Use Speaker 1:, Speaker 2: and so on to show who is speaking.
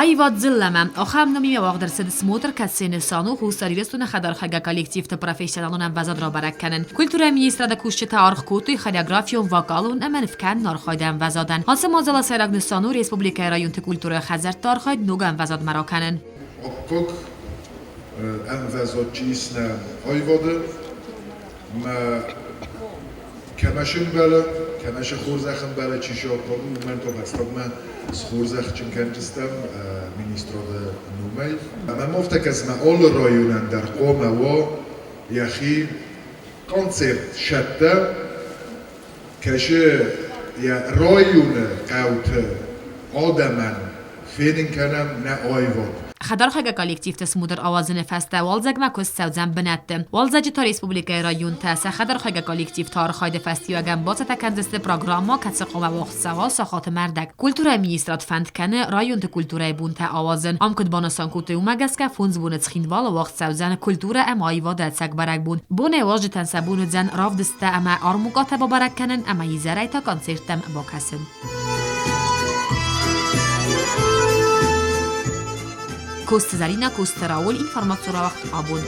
Speaker 1: Аивад дзыллӕмӕ. Ахӕм номимӕ уагъд ӕрцыд смотр, кӕцыйы нысан у Хуссар Ирыстоны хӕдархайгӕ коллективты профессионалон ӕмвӕзад рабӕрӕг кӕнын. Культурӕйы министрады кусджытӕ аргъ кодтой хореографион, вокалон ӕмӕ нывкӕнын архайды ӕмвӕзадӕн. Ацы мадзалы сӕйраг нысан у республикӕйы районты культурӕйы хӕдзӕртты архайд ног ӕмвӕзадмӕ ракӕнын.
Speaker 2: Аккаг ӕмвӕзад чи ис нӕ аивады, мӕ кӕмӕ сӕмбӕлы, кӕмӕ сӕ хорзӕх ӕмбӕлы, чи сӕ аккаг у, уымӕн та фӕстагмӕ схорзӕхджын кӕндзыстӕм министрады номӕй. Мӕм афтӕ кӕсы, мӕ алы районӕн дӕр хъуамӕ уа йӕхи концерт сӕттӕ, кӕсы йӕ районы хъӕуты адӕмӕн фенын кӕнӕм нӕ аивад.
Speaker 1: Хӕдархайгӕ коллективты смудр ауадзыны фӕстӕ уалдзӕгмӕ куыст цӕудзӕн бынӕтты. Уалдзӕджы та республикӕйы районтӕ сӕ хӕдархайгӕ коллективты архайды фӕстиуӕгӕн бацӕттӕ кӕндзысты программӕ, кӕцы хъуамӕ уагъд цӕуа сахаты мӕрдӕг. Культурӕйы министрад фӕнд кӕны районты культурӕйы бонтӕ ауадзын. Ам куыд банысан кодтой, уымӕ гӕсгӕ фондз боны Цхинвалы уагъд цӕудзӕн культурӕ ӕмӕ аивады ӕцӕг бӕрӕгбон. Бонӕй уазджытӕн сӕ бон уыдзӕн равдысттӕ ӕмӕ армукъатӕ бабӕрӕг кӕнын ӕмӕ изӕрӕй та концерттӕм бакӕсын. Косты Зарина, Косты Рауль, информацион рауагъд абон.